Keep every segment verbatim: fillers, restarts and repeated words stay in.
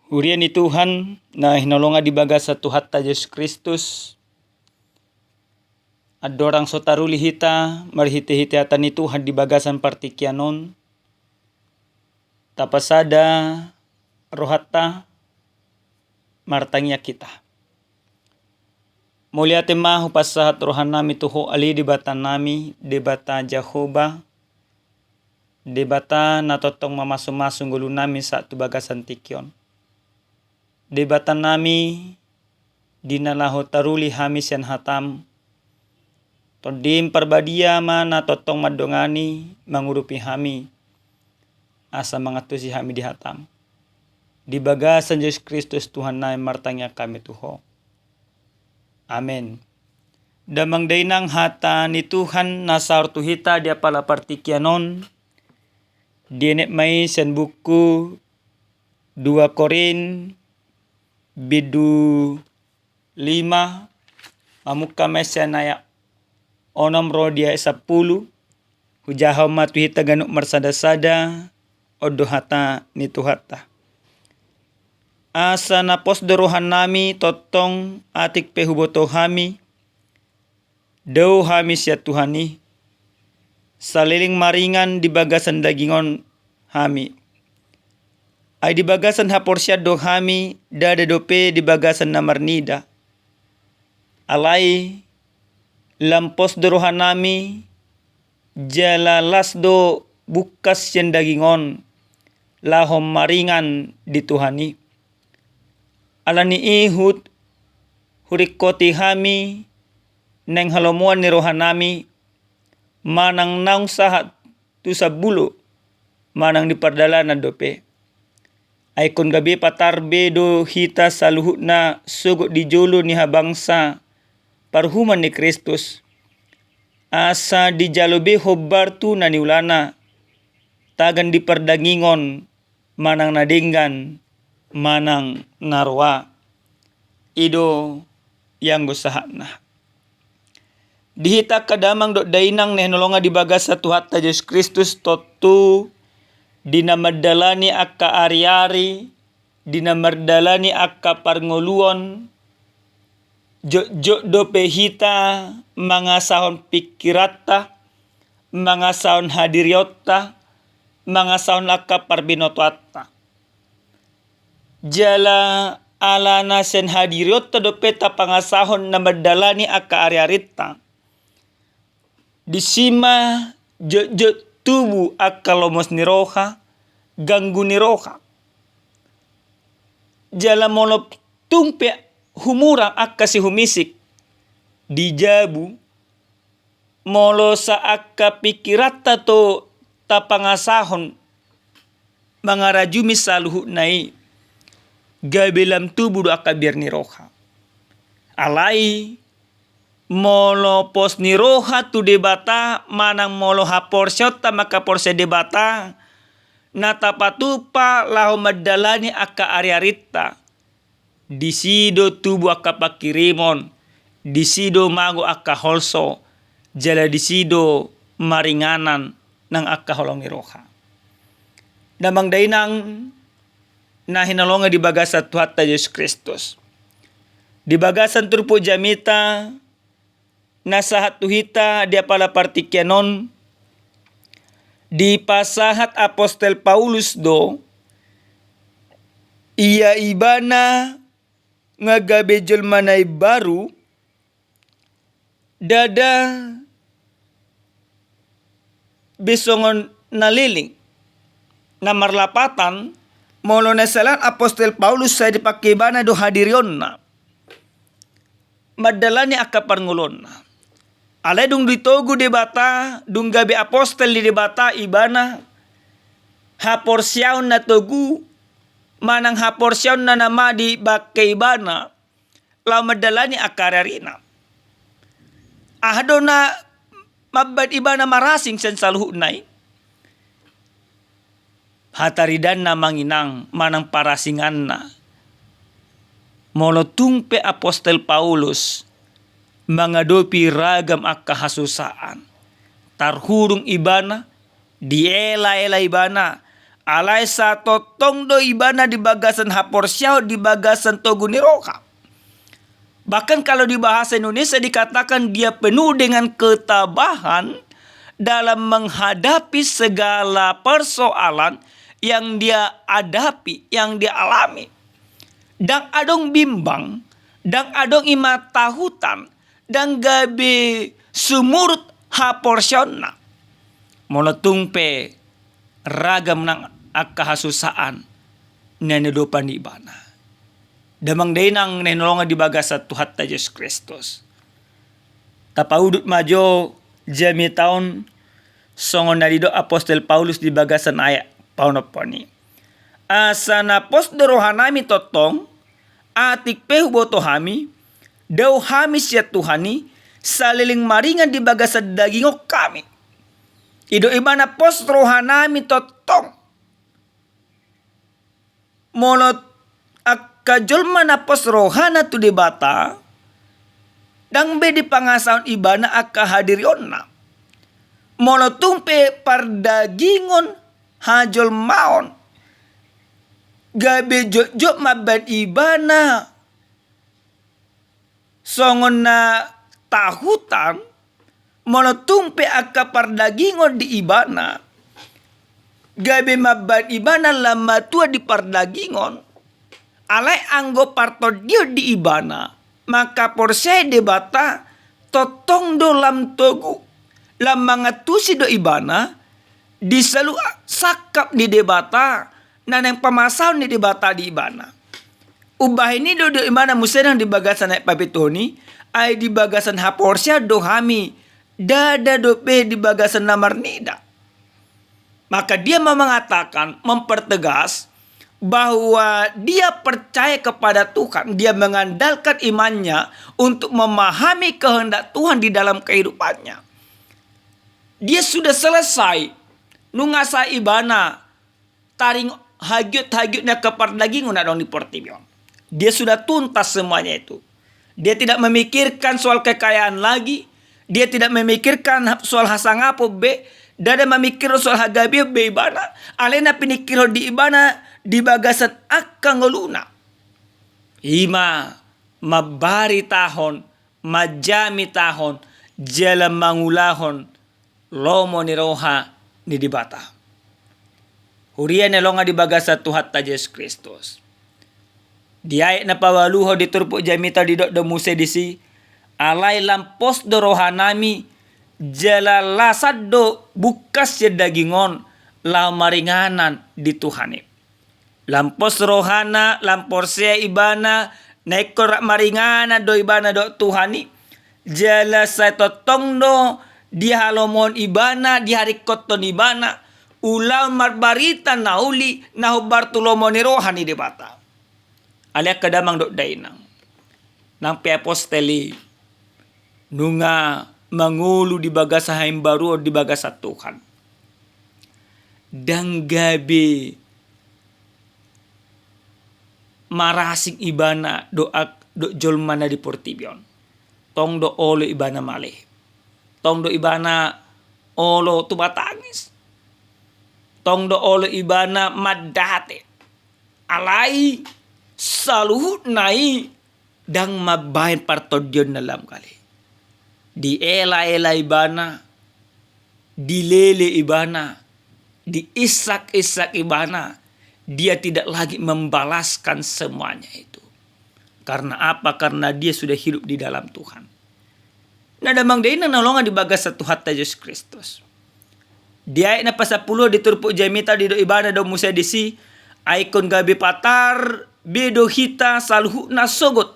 Huria ni Tuhan na hinaholongan di bagasan Tuhanta Jesus Kristus, andorang so taruli hita marhitehite hata ni Tuhan di bagasan partingkian on, tapasada rohanta, martangiang hita. Mauliate ma hupasahat rohanami tu Ho ale Debatanami, Debata Jahowa, Debata na tongtong mamasumasu ngolunami sahat tu bagasan tingki on. Debatanami, di na laho taruli hami sian hatam, Tondim Parbadia ma na tongtong mandongani, mangurupi hami, asa mangantusi hami di hatam. Di bagasan Jesus Kristus Tuhannami martangiang hami tu Ho. Amen. Damang dainang, hata ni Tuhan na saor tu hita di apala partingkian on, dienet ma i sian buku dua Korin bindu lima, mamungka ma i sian ayat onom ro di ayat sampulu. Hujahahon ma tu hita ganup marsadasada, on do hata ni Tuhanta. Asa na pos do rohanami tongtong, atik pe huboto hami, dao hami sian Tuhan i, saleleng maringan di bagasan daging on hami. Ai di bagasan haporseaon do hami, ndada dope di bagasan na marnida. Alai lam pos do rohanami, jala las do bungkas sian daging on, laho maringan di Tuhan i. Ala ni i hut huringkoti hami naeng halomoan ni rohanami, manang naung sahat tu sambulo, manang di pardalanan dope. Ai ingkon gabe patar be do hita saluhutna sogot di jolo ni habangsa paruhuman ni Kristus, asa dijalo be hombar tu na niulana, tagan di pardagingon, manang na denggan, manang na roa. I do ianggo sahatna. Di hita angka damang dohot dainang na hinaholongan di bagasan Tuhanta Jesus Kristus, tontu di na mandalani angka ariari, di na mandalani angka parngoluon, jotjot dope hita mangasahon pingkiranta, mangasahon hadirionta, mangasahon angka parbinotoanta. Jala alana sian hadirionta dope tapangasahon na mandalani angka ariarinta. Disi ma jotjot tubu angka lomos ni roha, ganggu ni roha. Jala molo tung pe humurang angka sihumisik di jabu, molo sai angka pingkiranta do tapangasahon mangarajumi saluhutna i, gabe lam tubu do angka biar ni roha. Alai molo pos ni roha tu Debata, manang molo haporseaonta mangkaporseai Debata, na tapatupa laho mandalani angka ariarinta, disi do tubu angka pangkirimon, disi do mago angka holso, jala disi do maringanan nang angka holong ni roha. Damang dainang na hinaholongan di bagasan Tuhanta Jesus Kristus, di bagasan turpuk jamita na sahat tu hita di apala partingkian on, dipasahat apostel Paulus do, ia ibana nga gabe jolma na imbaru, ndada be songon na leleng. Na marlapatan, molo na siala apostel Paulus sai dipangke ibana do hadirionna mandalani angka parngoluonna. Alai dung ditogu Debata, dung gabe apostel ni Debata ibana, haporseaon na togu manang haporseaonna nama dipangke ibana laho mandalani angka ariarina. Aha do na mambahen ibana marasing sian saluhutna i? Hataridanna amang inang manang parasinganna, molo tung pe apostel Paulus mangadopi ragam angka hasusaan, tarhurung ibana, dielaela ibana, Alai sai tongtong do ibana di bagasan haporseaon, di bagasan togu ni roha. Bahkan kalau di bahasa Indonesia dikatakan dia penuh dengan ketabahan dalam menghadapi segala persoalan yang dia hadapi, yang dia alami. Ndang adong bimbang, ndang adong ima tahutan, ndang gabe sumurut haporseaonna. Molo tung pe ragam nang angka hasusaan na nidok ni ibana. Damang dainang na hinaholongan di bagasan Tuhanta Jesus Kristus. Tapaudut ma jo jamita on songon na nidok apostel Paulus di bagasan ayat paonomhon i. Asa na pos do rohanami tongtong, atik pe huboto hami, dao hami sian Tuhan i, saleleng maringan di bagasan daging on hami. Didok ibana pos rohanami tongtong. Molo angka jolma na pos rohana tu Debata, ndang be dipangasahon ibana angka hadirionna. Molo tung pe pardagingon hajolmaon, gabe jotjot mambaen ibana songon na tahutan, molo tung pe angka pardagingon di ibana, gabe mambaen ibana lam matua di pardagingon, alai anggo partondion di ibana, mangkaporseai Debata, tongtong do lam togu, lam mangantusi do ibana, di saluhut sangkap ni Debata, na naeng pamasahon ni Debata di ibana. Umbahen i do didok ibana muse nang di bagasan ayat papituhon i, ai di bagasan haporseaon do hami, ndada dope di bagasan na marnida. Maka dia mau mengatakan, mempertegas bahwa dia percaya kepada Tuhan, dia mengandalkan imannya untuk memahami kehendak Tuhan di dalam kehidupannya. Dia sudah selesai, nunga sai ibana taringot hagiot-hagiot ni angka pardagingon na adong di portibi on. Dia sudah tuntas semuanya itu. Dia tidak memikirkan soal kekayaan lagi. Dia tidak memikirkan soal hasangapon be. Ndada mamikirhon soal hagabeon be ibana. Alai na pinikirhon di ibana di bagasan angka ngoluna. Ima mambaritahon, manjamitahon, jala mangulahon lomo ni roha ni Debata. Huria na hinaholongan di bagasan Tuhanta Jesus Kristus. Di ayat na paualuhon di turpuk jamita didok do muse disi, alai lam pos do rohanami, jala las do bungkas sian daging on, laho maringanan di Tuhan i. Lam pos rohana, lam porsea ibana, na ingkon rap maringanan do ibana dohot Tuhan i, jala sai tongtong do dihalomohon ibana, diharingkothon ibana, ulaon marbarita na uli, na hombar tu lomo ni roha ni Debata. Alai angka damang dohot dainang. Nang pe apostel i, nunga mangolu di bagasan haimbaruon di bagasan Tuhan. Ndang gabe marasing ibana dohot, dohot jolma na di portibi on. Tong do olo ibana male. Tong do ibana olo tumatangis. Tong do olo ibana mandate. Alai saluhutna i ndang mambaen partondionna lam kali. Diela-ela ibana, dilele ibana, diisak-isak ibana, dia tidak lagi membalaskan semuanya itu. Karena apa? Karena dia sudah hidup di dalam Tuhan. Na damang dainang na hinaholongan di bagasan Tuhanta Jesus Kristus. Di ayat na pasampulu di turpuk jamita didok ibana do muse disi, ai ingkon gabe patar be do hita saluhutna sogot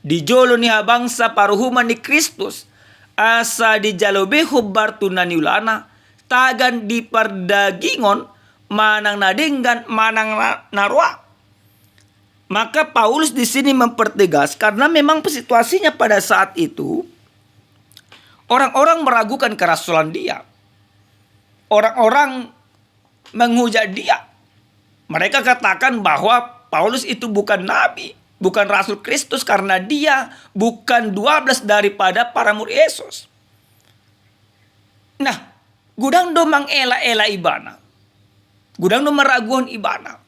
di jolo ni habangsa paruhuman ni Kristus, asa dijalo be hombar tu na niulana, tagan di pardagingon, manang na denggan, manang na, na roa. Maka Paulus di sini mempertegas, karena memang situasinya pada saat itu, orang-orang meragukan kerasulan dia. Orang-orang menghujat dia. Mereka katakan bahwa Paulus itu bukan nabi, bukan rasul Kristus, karena dia bukan dua belas daripada para murid Yesus. Nah, godang do mangela-ela ibana. Godang do maraguhon ibana.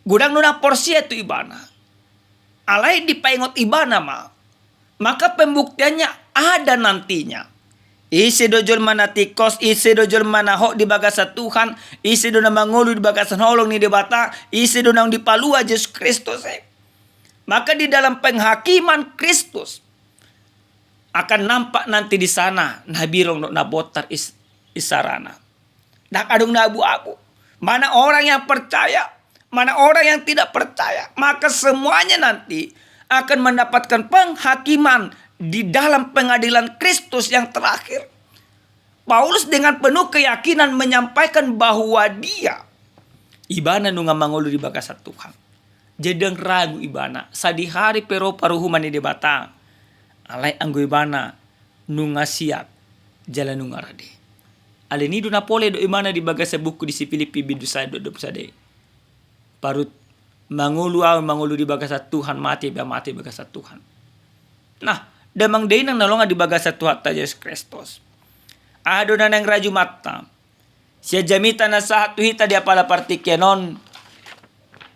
Godang do na porsea tu ibana. Alai dipaingot ibana ma. Maka pembuktiannya ada nantinya. Ise do jolma na tingkos, ise do jolma na hot di bagasan Tuhan, ise do na mangolu di bagasan holong ni Debata, ise do naung dipalua Jesus Kristus i. Maka di dalam penghakiman Kristus akan nampak nanti di sana na hibirong dohot na bontar is-, isarana. Ndang adong na abu-abu. Mana orang yang percaya, mana orang yang tidak percaya, maka semuanya nanti akan mendapatkan penghakiman di dalam pengadilan Kristus yang terakhir. Paulus dengan penuh keyakinan menyampaikan bahwa dia, ibana nunga mangolu di bagasan Tuhan. Jadi ndang ragu ibana, sadihari pe ro paruhuman ni Debata. Alai anggo ibana nunga siap jala nunga rade. Alani i do na pole do ibana di bagasan buku di si Pilippi bindu sada dua puluh sada i. Parut mangolu ahu, mangolu di bagasan Tuhan, mate pe ahu, mate di bagasan Tuhan. Nah, damang dainang na hinaholongan di bagasan Tuhanta Jesus Kristus. Aha do na naeng rajumanta sian jamita na sahat tu hita di apala partingkian on,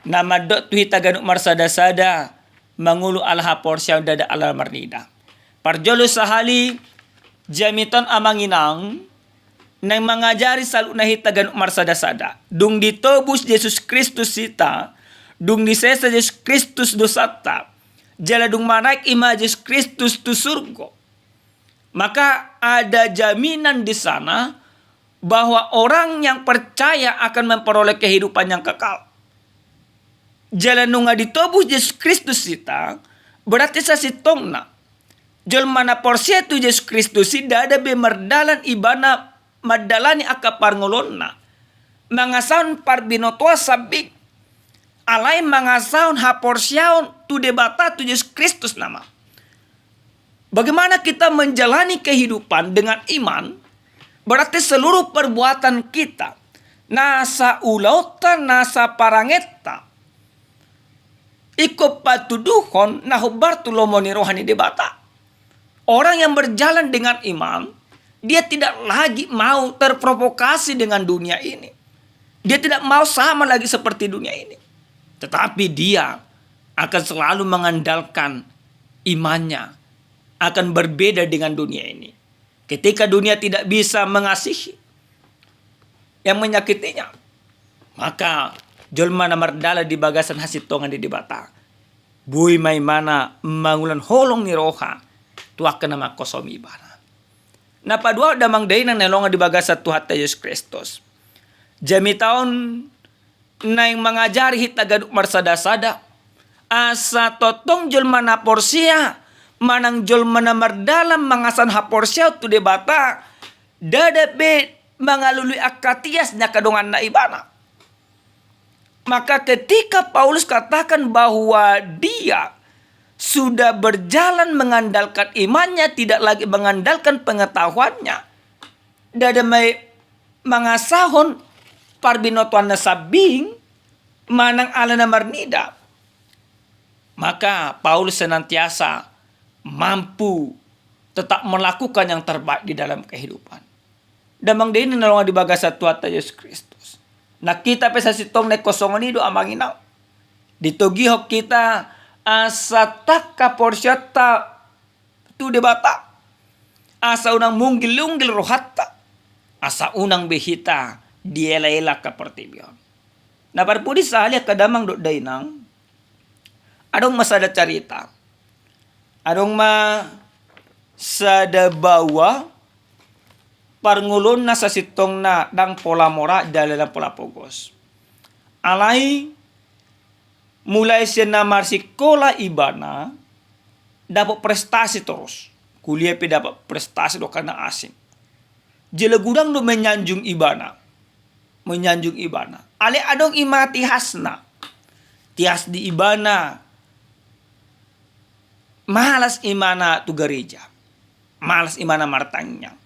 na mandok tu hita ganup marsada-sada mangolu ala haporseaon, ndada ala marnida. Parjolo sahali, jamita on amang inang naeng mangajari saluhutna hita ganup marsada-sada. Dung ditobus Jesus Kristus hita, dung disesa Jesus Kristus dosanta, jala dung manaek i ma Jesus Kristus tu surgo. Maka ada jaminan di sana bahwa orang yang percaya akan memperoleh kehidupan yang kekal. Jala nunga ditobus Jesus Kristus hita, berarti sasintongna jolma na porsea tu Jesus Kristus i ndada be mardalan ibana mandalani angka parngoluonna mangasahon parbinotoan sambing, alai mangasahon haporseaon tu Debata, tu Jesus Kristus nama. Bagaimana kita menjalani kehidupan dengan iman? Berarti seluruh perbuatan kita, nasa ulaonta, nasa parangenta, ingkon patuduhon na hombar tu lomo ni roha ni Debata. Orang yang berjalan dengan iman, dia tidak lagi mau terprovokasi dengan dunia ini. Dia tidak mau sama lagi seperti dunia ini. Tetapi dia akan selalu mengandalkan imannya akan berbeda dengan dunia ini. Ketika dunia tidak bisa mengasihi yang menyakitinya, maka jolma na mardalan di bagasan hasintongan ni Debata, boi ma ibana mangulahon holong ni roha tu angka na mangkosongi ibana. Na paduahon damang dainang na hinaholongan di bagasan Tuhanta Jesus Kristus, jamita on naeng mangajari hita ganup marsada-sada, asa tongtong jolma na porsea manang jolma na mardalan mangasahon haporseaon tu Debata, ndada be mangalului angka tias na angka donganna ibana. Maka ketika Paulus katakan bahwa dia sudah berjalan mengandalkan imannya, tidak lagi mengandalkan pengetahuannya, ndada ma i mangasahon parbinotoanna sambing manang ala na marnida, maka Paulus senantiasa mampu tetap melakukan yang terbaik di dalam kehidupan. Damang dainang na hinaholongan di bagasan Tuhanta Jesus Kristus, nang hita pe sasintongna ingkon songon i do amang inang. Ditogihon hita asa tangkas porseaonta tu Debata, asa unang munggil-unggil rohanta, asa unang be hita diela-ela angka portibi on. Na parpudi sahali angka damang dohot dainang, adong ma sada carita. Adong ma sada baoa, parngoluonna sasintongna ndang pola mora jala ndang pola pogos. Alai mulai sian na marsikola ibana, dapot prestasi torus. Kuliah pe dapot prestasi, dohot na asing. Jala godang do menyanjung ibana. Menyanjung ibana. Alai adong i ma tiasna. Tias di ibana, malas ibana tu gareja. Malas ibana martangiang.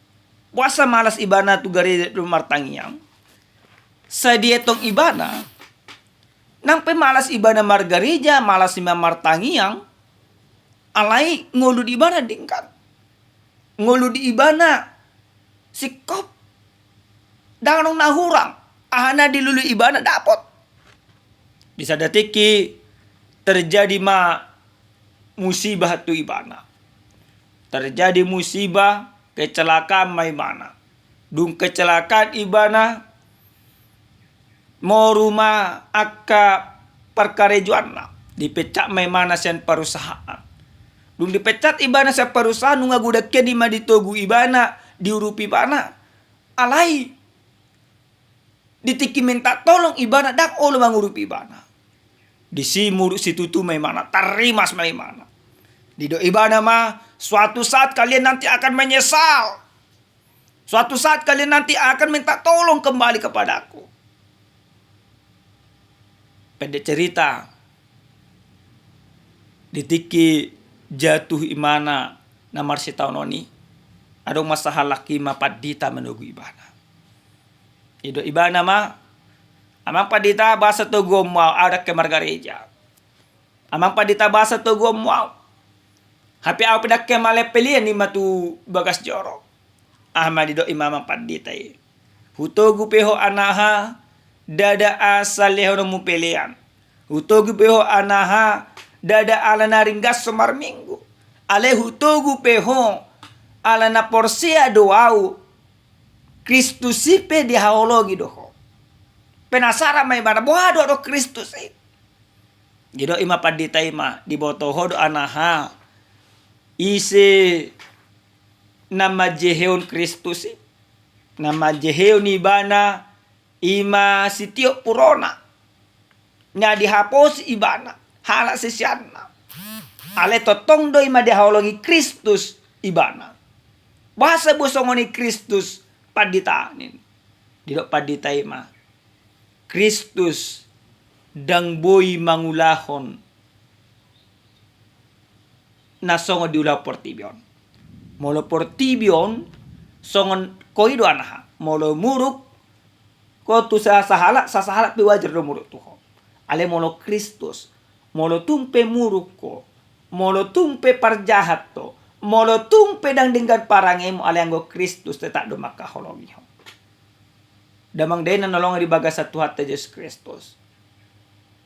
Boasa malas ibana tu gareja dohot martangiang? Sai dietong ibana, nang pe malas ibana margareja, malas ibana martangiang, alai ngolu di ibana denggan. Ngolu di ibana singkop. Ndang adong na hurang. aha na dilului ibana dapot. Di sada tingki terjadi ma musibah tu ibana. Terjadi musibah, kecelakaan ma ibana. Dung kecelakaan ibana, moru ma angka parkarejoanna, dipecat ma ibana sian parusahaan. Dung dipecat ibana sian parusahaan, nunga godang hian i ma ditogu ibana, diurupi ibana. Alai di tingki minta tolong ibana, ndang olo mangurupi ibana. Disi muruk situtu ma ibana, tarrimas ma ibana. Didok ibana ma, suatu saat kalian nanti akan menyesal. Suatu saat kalian nanti akan minta tolong kembali kepadaku. Pendek cerita, di tingki jatuh ibana na marsitaonon i, adong ma sahalak i ma pandita manogu ibana. Didok ibana ma, amang pandita, boasa toguonmu au? Au ndang ke margareja. Amang pandita, boasa toguonmu au? Hape au pe ndang ke male pelean i ma tu bagas joro. Aha ma didok i ma amang pandita i? Hutogu pe ho anaha, ndada asa lehononmu pelean. Hutogu pe ho anaha, ndada ala na ringgas ho marminggu. Alai hutogu pe ho ala na porsea do au, Kristus i pe dihaholongi do ho. Penasaran ma ibana, boha do adong Kristus i? Didok i ma pandita i ma, diboto ho do anaha, ise na manjehehon Kristus i? Na manjehehon ibana i ma sitiop purona. Na dihaposi ibana halak siseanna. Alai tongtong do i ma dihaholongi Kristus ibana. Boasa boi songon i Kristus, pandita, ninna. Didok pandita i ma, Kristus ndang boi mangulahon na songon diulahon portibi on. Molo portibi on, songon ho i do anaha. Molo muruk ho tu sa-, sahalak, sa-, sahalak pe wajar do muruk tu ho. Alai molo Kristus, molo tung pe muruk ho, molo tung pe parjahat ho, molo tung pe ndang denggan parangemu, alai anggo Kristus tetap do mangkaholongi ho. Damang dainang na hinaholongan di bagasan Tuhanta Jesus Kristus.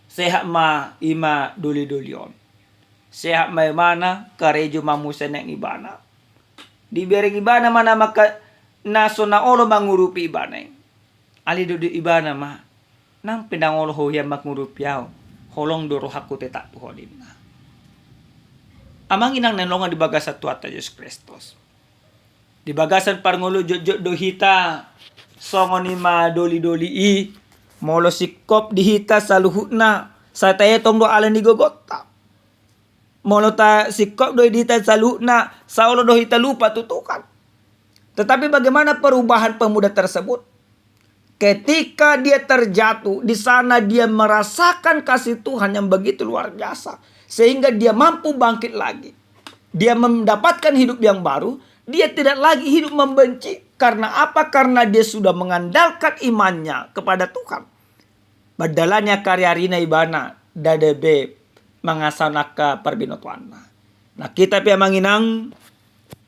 Sehat ma i ma doli-doli on. Sehat ma ibana, karejo ma muse nang ibana. Dibereng ibana ma na mangka-, na so na olo mangurupi ibana i. Alai didok ibana ma, nang pe ndang olo ho hian mangurupi au, holong do rohangku tetap tu ho, ninna. Amang inang na hinaholongan di bagasan Tuhanta Jesus Kristus. Di bagasan parngoluon jotjot do hita songon i ma doli-doli i, molo singkop di hita saluhutna, sai taetong do ala ni gogonta. Molo ta singkop do i di hita saluhutna, sai olo do hita lupa tu Tuhan. Tetapi bagaimana perubahan pemuda tersebut? Ketika dia terjatuh, di sana dia merasakan kasih Tuhan yang begitu luar biasa, sehingga dia mampu bangkit lagi. Dia mendapatkan hidup yang baru, dia tidak lagi hidup membenci. Karena apa? Karena dia sudah mengandalkan imannya kepada Tuhan. Mandalani angka ari-arina ibana, ndada be mangasahon angka parbinotoanna. Nang hita pe amang inang,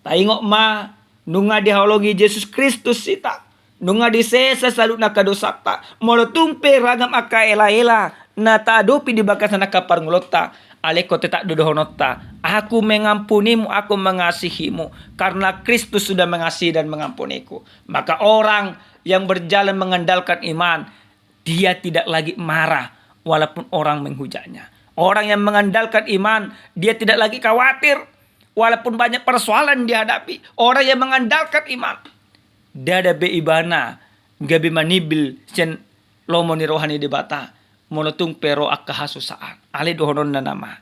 taingot ma, nunga dihaholongi Jesus Kristus hita, nunga disesa saluhutna angka dosanta. Molo tung pe ragam angka ela-ela na taadopi di bagasan angka parngoluonta, alai ingkon tetap do dohononta, "Aku mengampunimu, aku mengasihimu, karena Kristus sudah mengasihi dan mengampuniku." Maka orang yang berjalan mengandalkan iman, dia tidak lagi marah walaupun orang menghujatnya. Orang yang mengandalkan iman, dia tidak lagi khawatir walaupun banyak persoalan dihadapi. Orang yang mengandalkan iman, ndada be ibana gabe manimbil sian lomo ni roha ni Debata molo tung pe ro angka hasusaan. Alai dohononna nama,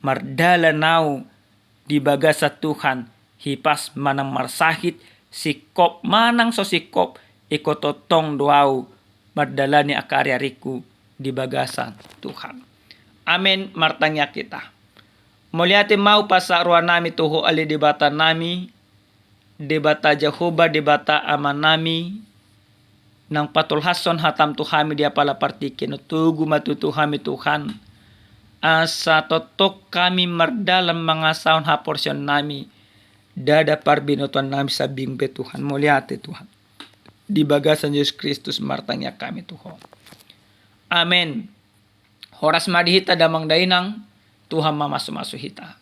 mardalan au di bagasan Tuhan, hipas manang marsahit, singkop manang so singkop, ingkon tongtong do au mandalani angka ari-aringku di bagasan Tuhan. Amen. Martangiang hita. Mauliate ma hupasahat rohanami tu Ho ale Debatanami, Debata Jahowa, Debata Amanami, naung patolhashon hataM tu hami di apala partingkian on. Togu ma tutu hami Tuhan, asa tongtong hami mardalan mangasahon haporseaonnami, ndada parbinotoannami sambing be Tuhan. Mauliate Tuhan. di bagasan Jesus Kristus martangiang hami tu Ho. Amen. Horas ma di hita damang dainang, Tuhan ma mamasu-masu hita.